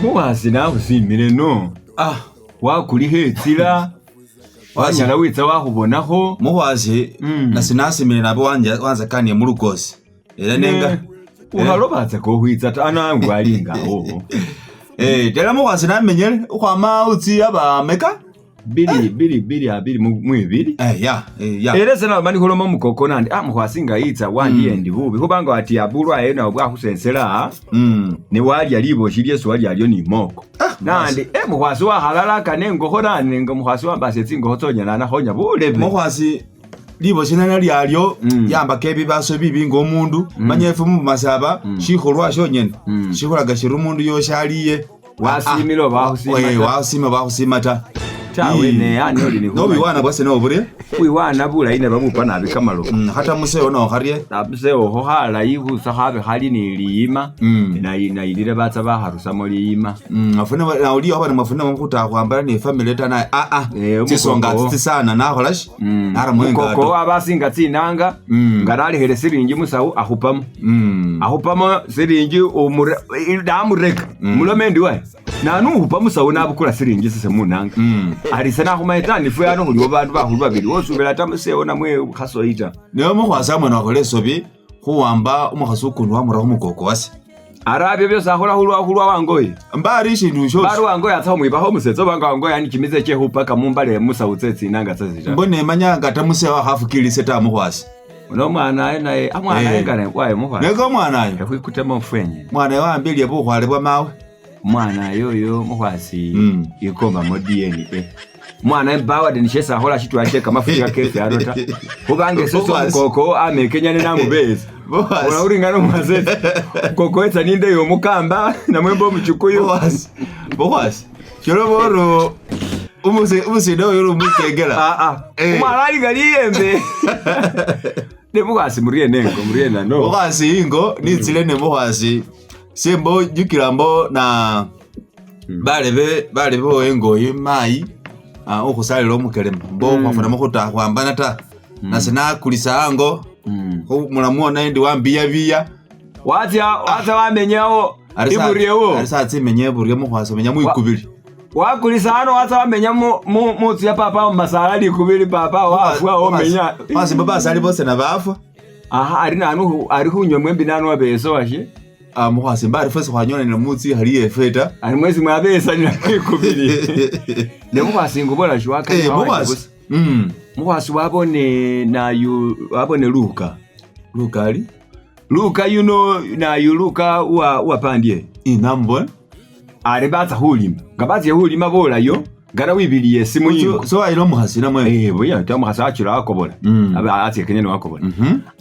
Mukhasi nakhusimile no. Ah, Wakulikha etsila wanyala witsa wakhubonakho. Mukhwasi nasi nasimile nabe wanzakaniye mulukosi ela nenga Ukhalobatsaka ukhwitsa ta anangu ali nga awo. Eh, tela mukhwasi namenyele ukhwama utsi aba meka Bili bili bili abili mwibili. Eh, ya, eh, ya. Ela ese naloma nikhuloma omukoko nandi ah mukhwasi nga yitsa wandi endi bubi khubanga wati bulwaye nabwo bwakhusensela ne walya liboshi lyesi walya alyo ni moko. Nandi eh mukhwasi wakhalala akana engokho nandi nga mukhwasi wambasye tsingokho tsonyala nakhonya bulebe. Mukhwasi liboshi nana lyalyo yambaka ebibaso bibi nga omundu manya efwe mumasaba shikholwa shonyene shikholaga shiri omundu yosi aliye. Wasimile oba wakhusima ta. Wasima bakhusima ta. Tawe ne yani oli ni Nobiwana bwase noburye. Bwiwana bulayi ne babupa nabi kamalo. Khata musewo no kharye. Musewo okho khalayi khusa khabe khali ni liyima nayilile batsa bakharusamo liyima. Mwafuna nauliyo khaba nemwafuna khuta khuambana ne family ta naye a a tsisonga tsisana nakhola shi naramo Mukoko engato. abasinga tsinanga nga nalekhele silingi musawu akhupamo. Akhupamo silingi omure namureka mulome ndi waye. Nanu ukhupa musawu nabukula silingi sise munanga. Ari ise nakhumanya ta nifwe ano khuliwo bandu bakhulu babili wosubila ta musewo namwe khasoyi ta. Niye omukhasi amwene wakhola esobi khuwamba omukhasi ukundi wamura khumukoko wase. Ara ebyo byosi akhola khulwa khulwa wangoye. Mbari shindu shosi. Mbari wangoye atsa khumwibakho omusetsa oba nga wangoye ali ni kimize kye khupaka mumbale musawu tse tsinanga tsesi ta. Mbo nemanya nga ta musewo akhafukilisye ta mukhwasi. Uno omwana ayo naye amwana ayo nga naye wayo mukhwasi. Neka omwana ayo. Ekhwikutemo fwenyene. Omwana ayo wambilye bukhwale bwa mawe. Umwana yoyo mukhwasi ikombamo DNA. Umwana empowered ni shesi akhola shitwaya she kamafura kefe ano ta. Khubanga esese omukoko amekenyane namubesa. Ola uringana omukhasi mukoko etsa ninde yomukamba namwe mba omuchikuyu. Mukhwasi, mukhwasi, sholoba ori umusinde oyo ori umukengela. Ah ah. Umwana ali nga liyembe. Ne mukhwasi muriena engo muriena no. Mukhwasi ingo nitsile ne mukhwasi Sembo jukila mbo na balebe balebe owengoyi mayi ah, ukhusalila omukelema mbo khwafunamo khuta khwambana ta nase nakulisa ango khu mulamu ona endi wambiyabiya Watsia watsia wamenyawo iburyewo. ari saa tsimenya eburye mukhwasi omenya mwikubili Wakulisa ano watsa wamenya mu mu mutsu ya papa mumasala likubili papa wafwa omenya. Khwasi mbo basali bose nabafwa Aha ari nanu ari khunywa mwembi nanu wabeso washe. Ah, mukhwasi mba ari fwesi khwanyolanila mutsu ikhali yefwe ta Ari mwesi mwabesanila mwikubili. Ne mukhwasi ngubola shiwakanya Eh, mukhwasi Mukhwasi wabone nayu wabone Luka. Luka ali Luka yuno nayu Luka uwa uwa pandye. Namubona Ari batsa khulima. Nga batsile khulima bolayo ngana wibiliye esimu yingo. So wayila omukhasi namwe Eh, buya ta omukhasi achila wakobola. Aba atsie Kenya ne wakobola.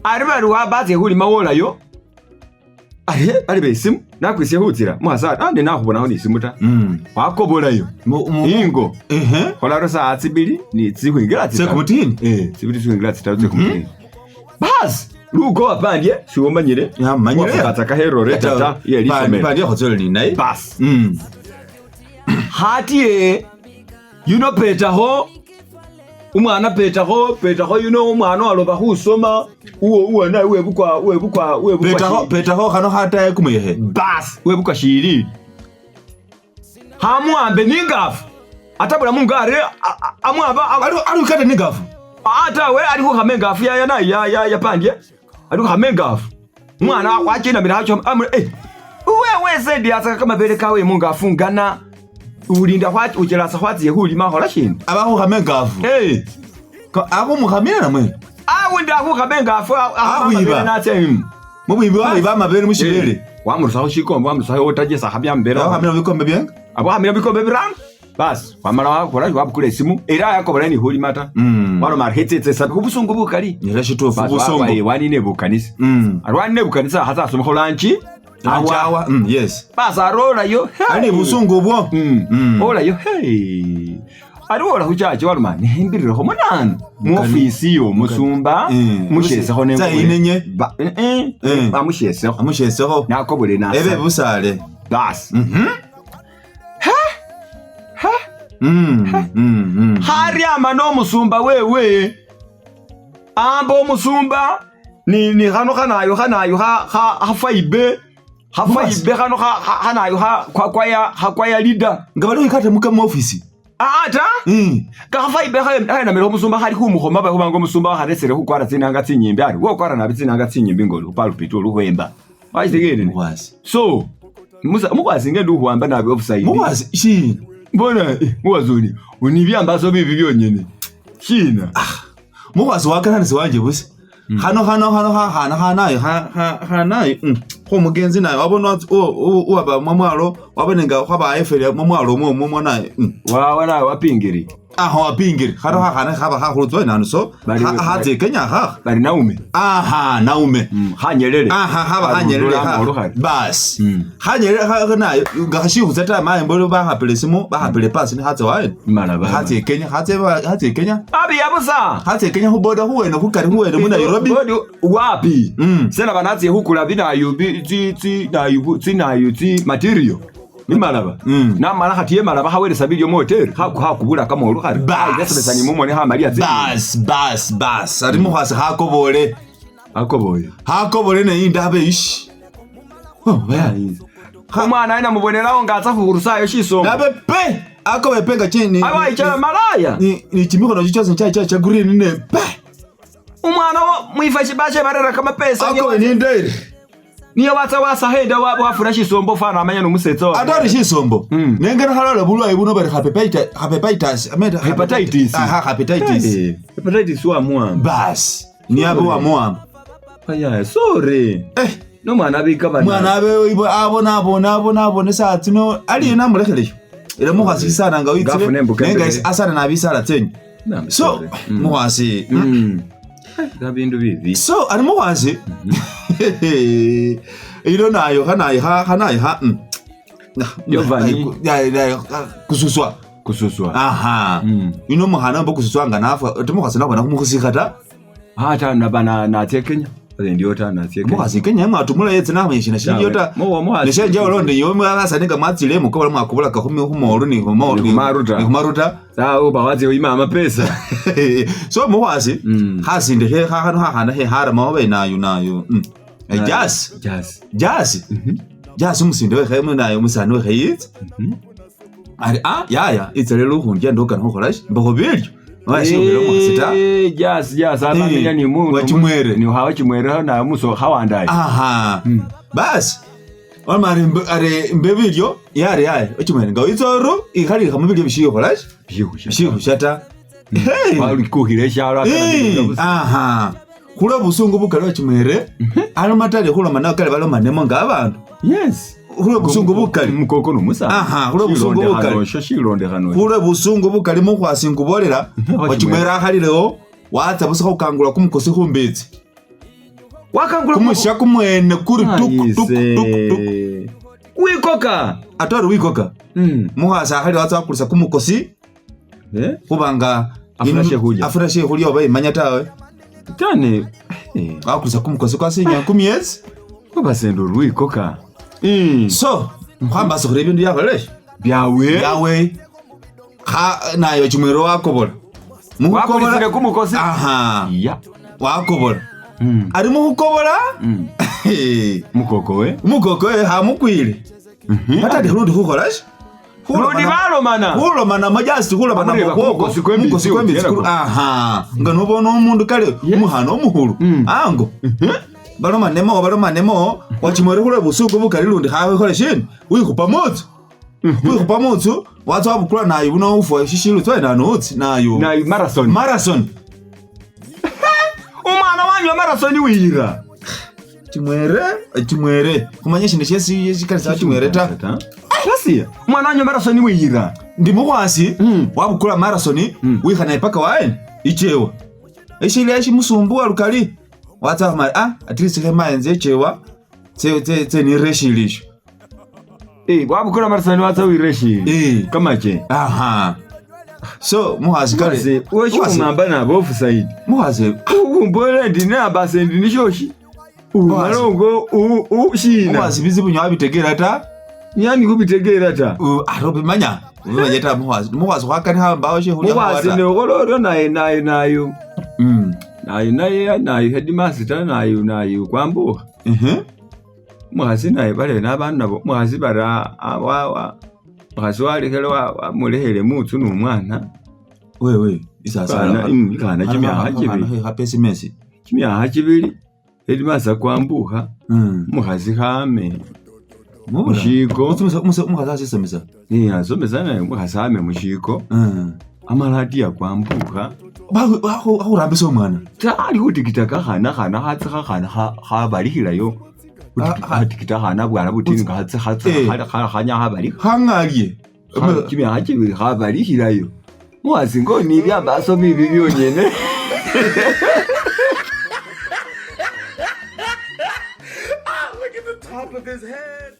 Ari bari wa batsile khulima wolayo. Ari bali besimu nakwisiye khutsila mukhasi ari ah nenakhubonakho ni simu ta. Wakobolayo. Ingo. Kholaro saa tsibili ni tsikhwingila tsitaru. Tsekumutini? Eh, tsibili tsikhwingila tsitaru tsekumutini. Basi luko wapandye siwomanyile. Yamanyile. Wafukatsa kaherore tata ye lisomelo. Pandye khotsole ni naye. Basi. Khatiye yuno petakho umwana petakho petakho yuno umwana waloba khusoma uwo uwana webukwa webukwa webukwa Petakho petakho khano khataye kumuyekhe. Basi webukwa shilili khamuwambe ningafu atabula mungo ari amuwamba Ali ali ukata ningafu. Ata we ali khukhama engafu ya ya ya ya pandye ali khukhama engafu umwana wachinamila acho amule eh wewe sendi asaka kamabele kawe mungafu ngana ulinda uchelasa khwatsiye khulima akhola shina Aba khukhama engafu. Eh. Akhumukhamila namwe. Awundi akhukhama engafu Akhwiba. natse Mubwimbi wakhwiba amabele mushibele. Wamurusakho shikombe wamurusakho otajesa khabya mbele. Wakhamila bikombe byenga. Abo khamila bikombe birano. Basi wamala wakhola wabukula esimu era yakobola ni khulima ta. Waloma ari khetsetse sabi khubusungu bukali. Era shitufu Basi busungu. wanine bukanisa. Ari wanine bukanisa khatsa asomakho lunch. Lunch hour. Yes. Basi arolayo. Ali busungu obwo. Olayo hey. Ari wola khuchachi waloma nehimbirilekho munanu muofisi yo musumba mushesekho Tsa inenye. Ba amushesekho. Amushesekho. Nakobole nasa. Ebe busale. Basi. Kharyama nomusumba wewe amba omusumba ni, ni khano khanayu khanayu kha, kha, khafaibe. Khafaibe khano khanayu khakwaya leader. Nga bali khwikata muka muofisi. Aa ta kakhafaibe khenamile khumusumba khali khumukhoma khubanga omusumba wakharesele khukwara tsinanga tsinyimbi ari wokwara nabi tsinanga tsinyimbi ngoli khupalpit oli khukhwemba. Wachitegele? Mukhwasi. So mukhwasi nga ndi khuwamba nabi offside. Mukhwasi shina? Mbona mukhwasi uli uni byambaso bibi byonyene. Shina? Mukhwasi wakananisi wanje busa. Khano khano khano khakhana khanayo khanayo khomugenzi naye wabona uwaba mwamwalo wabone nga khwabayefele mwamwalo omwo omwo naye Wawa nawe wapingiri. Aha wapingiri khano khakhana khaba khakhulu tswa nanu so khatse Kenya khakha. Bari Naume. Aha Naume. Khanyelele. Aha khaba khanyelele kha. Bas. Khanyelele kha naye nga khashikhutsa ta maye mbolo bakhapile simu bakhapile pasi ni khatse waye. Malaba. Khatse Kenya khatse khatse Kenya. Abiya busa. Khatse Kenya khu boda khuwene khukari khuwene mu Nairobi. Bodi wapi? Sena banatsi khukula binayu tsi tsi nayu tsi nayu tsi material. Imalaba. Namala khati emalaba khawelesa bilyo muhoteli khakubula kamolu khari. Bas. Mumoni khamaliya tsi. Bas bas bas. Ari mukhwasi khakobole. Akoboye. Khakobole ne indaba ishi. Oh, Umwana ena mubonelawo nga atsa khurusayo shisomo. Nabe pe. Akobe pe nga chini. Awa ichala malaya. Ni chimikhono chichose cha cha cha green ne pe. Umwana wo mwifa shibashe barera kamapesa. Akobe ni ndere. Niyo watsa wasahenda wafuna shisombo fana amanya nomusetsa. Atari shisombo. Nengera halala bulwayi buno bari hepatitis. Hepatitis. Aha hepatitis. Hepatitis wa muamba. Bas. Ni abo wa muamba. Aya sorry. No mwana abika bana. Mwana abe ibo abona abona abona abona saa tsino ali namulekheleyo. Ila mukhasi sana nga witsile. Nenga asana nabisala tsenyu. So mukhasi. Bindu bibi. So ari mukhasi. Ilo nayo khanayo khanayo ha. Yovani. Kususwa. Kususwa. Aha. Ino mukhana mbo kususwa nga nafa timukhasi nabona khumukhusikha ta. Ha ta nabana natse Kenya. Ndio ta natse Kenya. Mukhasi Kenya mwatumula yetse namwe shina shiliyo ta. Neshenje olonde yo mwasane nga mwatsile mukobola mwakubulaka khumolu ni khumaruta. Ni khumaruta. Sawo bawazi oyima amapesa. So mukhasi khasinde khe khakhano khakhana khe harama wabe nayo nayo. Jas. Jas. Jas. Jas umusinde wekhe nayo umusani wekhe yitsa. Ari yaya itsele lukhundya ndokana khukhola shi mbakho bilyo. Jas jas abamenya ni mu wachimwere ni hawa chimwere na muso hawandaye. Aha. Bas. Omari are mbebilyo yari yaye ochimwere nga witsoro ikhali khambilyo bishikhola shi bishikhusha ta. Walikukhile shalo. Aha. Khulwa busungu bukali wachimwere alomatali khuloma kale balomanemo nga abandu. Yes. Khulwa busungu bukali mukoko nomusa. Aha, khulwa busungu bukali. Shilondekhano. Khulwa busungu bukali mukhwasi nkubolera wachimwere akhalilewo watsa busa khukangula kumukosi khumbitsi. Wakangula kumusha kumwene kuri tuk tuk tuk tuk. Wikoka. Atari wikoka. Mukhwasi akhali watsa wakulisa kumukosi. Khubanga afuna shekhulya oba imanya tawe. Tane. Wakulisa kumukosi kwasinya kumyezi. Kubasendo lwikoka. So, khwambasa khuri ebindu byakholeshe. Byawe. Byawe. Kha nayo chimwero wakobola. Wakulisile kumukosi. Aha. Ya. Wakobola. Ari mukhukobola. Mukoko we. Mukoko we hamukwile. Batali khulundi khukholashe. Lundi balomana. Khulomana majasi khulomana mukoko. Mukosi kwembitsi. Aha. Nga nobona omundu kale umukhana omukhulu. Ango. Balomanemo balomanemo wachimwere khulwa busungu bukali lundi khakhole shini wikhupa mutsu. Wikhupa mutsu watsa wabukula nayo buno ufwa shishilu tswa nanutsi nayo. Nayo marathon. Marathon. Umwana wanywa marathon wira. Chimwere chimwere khumanya shindu shesi shikanisa chimwere ta. Kasi umwana wanywa marathon wira. Ndi mukhwasi wabukula marathon wikhana ipaka waene ichewa. Eshili eshimusumbuwa lukali. Watsa khumali at least khemayenze echewa tse nireshilisho. Wabukula marathon watsa wireshile. Kamache. Aha. So mukhasi kale weshumamba nabo offside. Mukhasi umbola ndi nabase ndi nishoshi. Umalongo ushina. Mukhasi bizibu nyo abitegera ta. Yani kubitegera ta. Aro bimanya. Bimanya ta mukhasi. Mukhasi khwakanikha mbawo shekhulya. Mukhasi ne okholorio naye naye nayo. Nayo naye nayo headmaster nayo nayo kwambuka. Umukhasi naye balebe abandu nabo umukhasi bari umukhasi walekhele wamulekhele mutsu numwana. Wewe isasala. Ikhana kimyakha kibili. Khapesimesi. Kimyakha kibili headmaster kwambukha umukhasi khame mushiko. Umukhasi asisomesa. Asomesa naye umukhasi ame mushiko. Amala atiya kwambukha. Akhurambisa umwana. Ta ali khutikita kakhana khana khatsa khakhana khabalikhilayo. Khatikita khana bwana butini nga khatsa khatsa khanya khabalikha. Khangalye. Kimyakha kibili khabalikhilayo. Mukhasi ngoni byabasomi ibi byonyene. Look at the top of his head.